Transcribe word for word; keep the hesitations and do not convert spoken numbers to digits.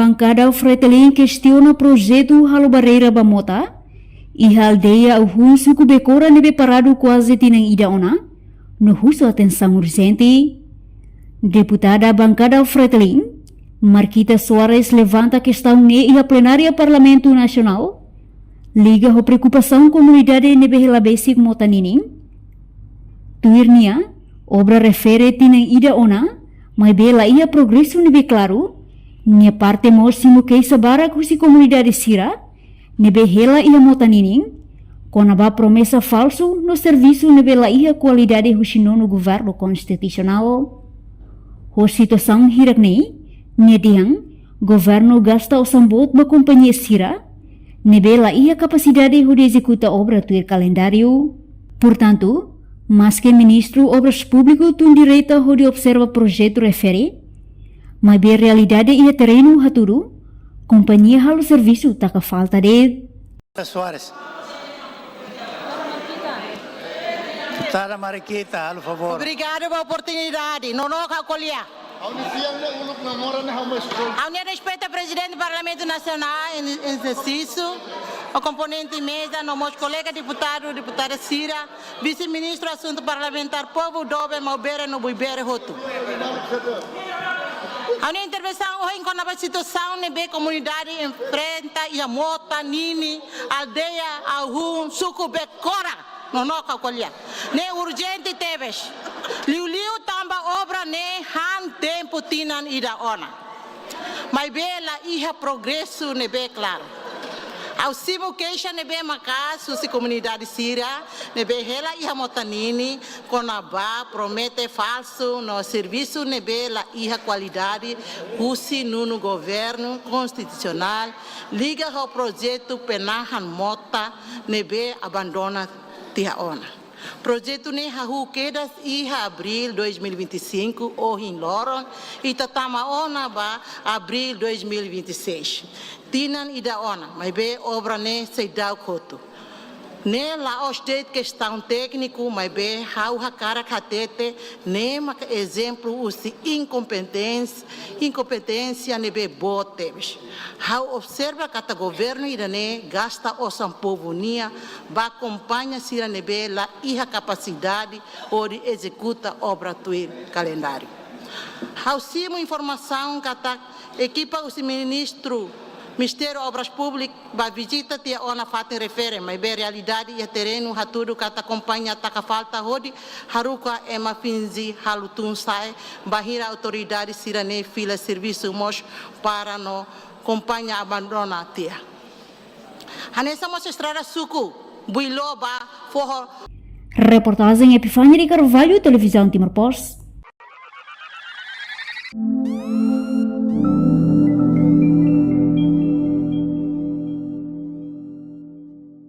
Bankada Fretilin kestiona projetu halo barreira ba mota iha aldeia Auhun, suku Bekora ne'ebé paradu kuaze tinan ida ona, no husu atensaun urjente. Deputada bankada Fretilin, Marquita Soares, levanta kestaun ne'e iha plenária Parlamentu Nasionál, liga ho preokupasaun komunidade ne'ebé hela besik mota ninin. Tuir nia, obra refere tinan ida ona, maibé la iha progresu ne'ebé klaru. Nia parte mós simu keixa barak husi komunidade sira ne'ebé hela iha mota ninin, kona-ba promesa falsu no servisu ne'ebé la iha kualidade husi nonu governu konstitusionál. Ho situasaun hirak-ne'e, nia dehan governu gasta osan boot ba kompañia sira ne'ebé la iha kapasidade hodi ezekuta obra tuir kalendáriu. Portantu, maske Ministru Obras Públiku tun direta hodi observa projetu refere, maibé realidade iha terrenu hatudu kompañia halo servisu taka falta de'it. Soares. Deputada Mariquita, halo favór. Obrigadu ba oportunidade. Nonook ha'u ko'alia. Ha'u-nia fiar ne'e uluk namora ne'e ha'u mai eskolta. Ha'u-nia respeita Prezidente Parlamentu Nasionál em, em exercício, o komponente meza, no mós kolega deputadu, deputada sira, vise-ministru asuntu parlamentár, povu doben, Maubere no Buibere hotu. Ha'u-nia intervensaun ohin kona-ba situasaun ne'ebé komunidade enfrenta iha mota ninin, aldeia Auhun, suku Bekora. Nonook ha'u ko'alia. Ne'e urjente tebes. Liuliu tanba obra ne'e han tempu tinan ida ona, maibé la iha progresu ne'ebé klaru. Ha'u simu keixa ne'ebé maka'as husi komunidade sira ne'ebé hela iha mota ninin, kona-ba promete falsu no servisu ne'ebé la iha kualidade husi nonu governu konstitusionál, liga ho projetu penahan mota ne'ebé abandona tiha ona. Projetu ne'e hahú kedas iha abríl dois mil e vinte e cinco, ohin loron, ita tama ona ba abríl dois mil e vinte e seis. Tinan ida ona, maibé obra ne'e seidauk hotu. Ne'e la'ós de'it kestaun tékniku, maibé ha'u hakarak hatete, ne'e maka ezemplu husi inkompeténsia, inkompeténsia ne'ebé boot tebes. Ha'u observa katak governu ida-ne'e gasta osan povu nian ba kompañia sira ne'ebé la iha kapasidade hodi ezekuta obra tuir kalendáriu. Ha'u simu informasaun katak ekipa husi Ministru, Ministériu Obras Públikas bá vizita tiha ona fatin refere, maibé realidade iha terrenu hatudu katak kompañia taka falta hodi haruka ema finje halo tun-sa'e, bainhira autoridade sira-ne'e fila servisu mós para no kompañia abandona tiha. Hanesan mós estrada suku Builo ba foho. Reportajen Epifania de Carvalho, Televizaun Timor Post.